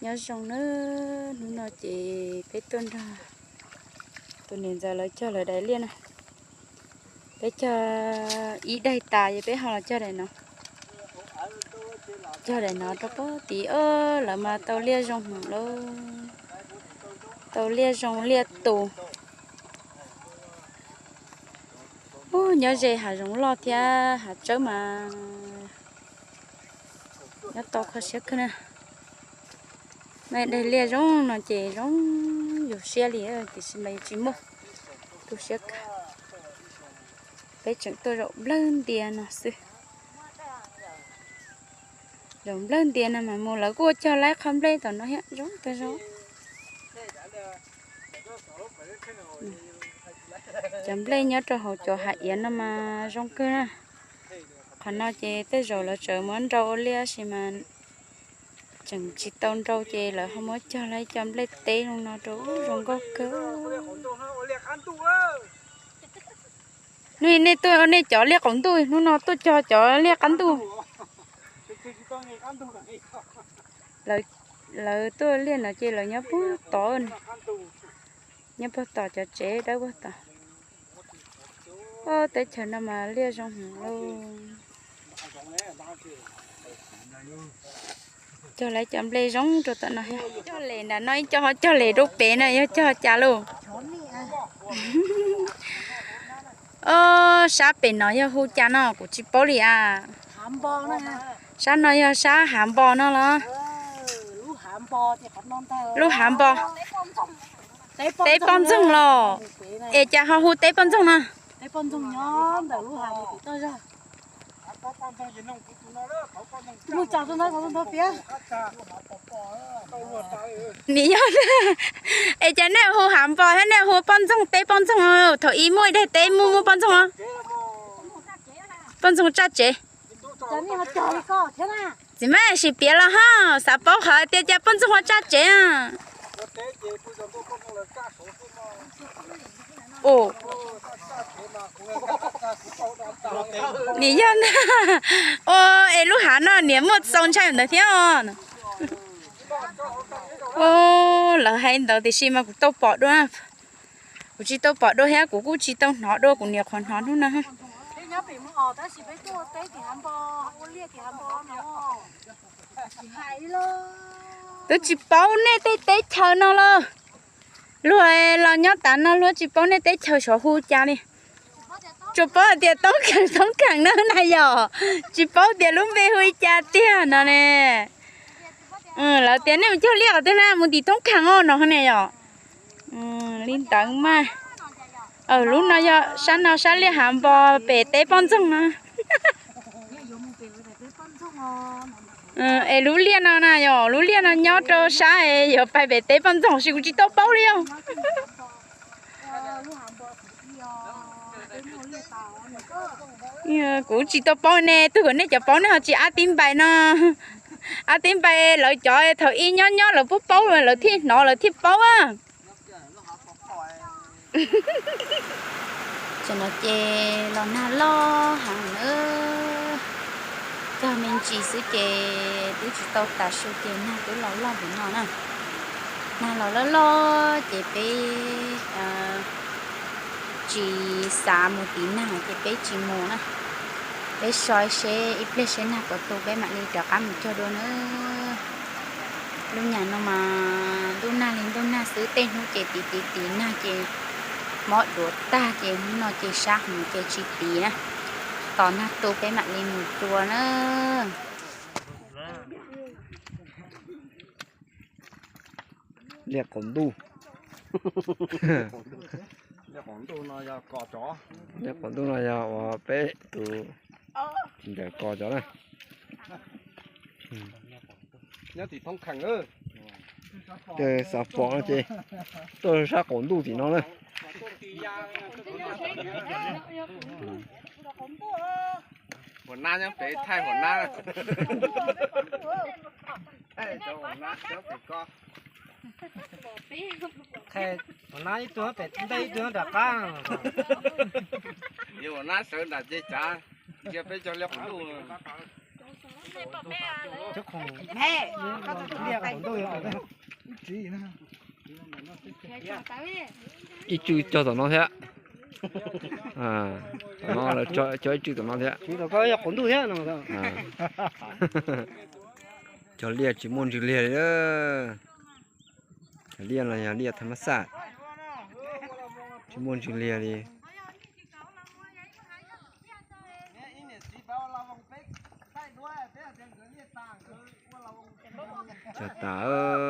Nyob zoo nawb, hnub no ces peb tuaj nrog tus niam ntxawm lawv cog lawv daim liaj na. Peb cog ib daim tas, peb ho los cog daim no. Cog daim no rau pem tid, lawv mas tau liaj zoo heev lauj. Tau liaj zoo liaj tus. Ub, nyob ze hav zoov loj thiab hav tsawb mas nyob tau kho siab kawg na. Daim liaj zoo no ces zoo yus siab li, tiam sis mas yus tsis muaj, tu siab kawg. Peb tseem tuaj zaum nplawg ntias no xwb. Zaum nplawg ntias no mas mus lawv kuj ua cog laib qho nplej tom no thiab, zoo tag zog. Cov nplej nyob rau hauv cov hav iav no mas zoo kawg na. Qhov no ces tej zaum lawv tseem muab nrau ua liaj tab sis mas tseem tsis tau nrau ces lawv ho muab cog lawv cov nplej teb zoo no rau, zoo nkauj kawg. Hnub nej tuaj nej cov liaj qaum ntuj, hnub no tuaj cog cov liaj qab ntuj. Lawv tuaj liaj no ces lawv nyob puag tod, nyob puag tom cov tsev dawb puag tod. Teb chaws no mas liaj zoo heev lauj. Cog lawv cov nplej zoo rau tom no thiab. Cog les nram no ib co, ho cog les rau pem no yog cog cas lauj? Sab pem no yog hu cas no kuv tsis paub li as. Sab no yog sab hav npo no los? Lub hav npo. Teb poj ntxoog los? Es cas ho hu teb poj ntxoog no? Nim yog, es cas nej hu hav npo thiab nej hu poj ntxoog teb poj ntxoog? Thaum ub muaj ib daim teb muaj muaj poj ntxoog os. Poj ntxoog tsaj tsev. Txiv Maiv, sim piav los ho xav paub qhov tias cas poj ntxoog ho tsaj tsev. Nim yog ntag. Ua, es lub hav no niam muaj txaus ntshai ntawd thiab os. Lawv hais ntawd tiam sis mas kuv tau pom dua. Kuv tsis tau pom dua thiab kuv kuj tsis tau hnov dua, kuv niam qhuav hnov hnub no. Twb tsis paub nej tej teb chaws no los. Luag los nyob tas no luag tsis paub nej teb chaws xyov hu cas li. Tsuas paub hais tias Toob Kheem, Toob Kheem no na yom. Tsis paub tias lub npe hu li cas tiag no ne. Lawv tias nej mus cog liaj qhov twg na, mus tim Toob Kheem os no ne yom. Li ntawd mas. Lub no yog sab no sab liaj hav npo pem teb poj ntxoog no. Es lub liaj no na yom, lub liaj no nyob rau sab es yuav pais pem teb poj ntxoog los sis kuv tsis tau paub li os. Kuv tsis tau paub ne, twb kom nej cov paub nej ho tsis ab tib npais no. Ab tib npais lawv cov thaum ub nyob nyob lawv puab paub lawv thiaj hnov lawv thiaj paub a. Tam no ces los nag loj heev na, tag me ntsis xwb ces twb tsis tau tas su ces nag twb los loj npaum no na. Nag los loj loj ces peb tsis xav mus tiv nag ces peb tsis mus na. Peb so seb ib pliag seb nag puas tu peb mam li rov qab mus cog dua na. Lub nyam no mas ntuj nag li ntuj nag xwb, tej hnub ces tiv tiv tiv nag ces mob duav tag ces hnub no ces sab heev ces tsis tiv na. Tos nag tu peb mam li mus dua na. Liaj qaum ntuj. Liaj qaum ntuj no yog uas peb tus tsis ncaws kos cov na. Nyob tim Thoob Kheem, ces xav pom no ces tuaj sab qaum ntuj tim no na. Huas nab nyob pem thaij huas nab. Thaij cov huas nab nyob pem ko. Thaij huas nab ib tug pem ntej ib tug nram qab. Yog huas nab sawv nram ces tsav ntsia peb cov liaj qaum ntuj. Liaj qaum ntuj. Ib tswm cog tom no thiab. Tom no lawv cog ib tswm tom no thiab. Cog liaj tsis muaj ntsws liag li. Cog liaj no yog liaj thab mab xaj, tsis muaj ntsws liag li. Cog tas.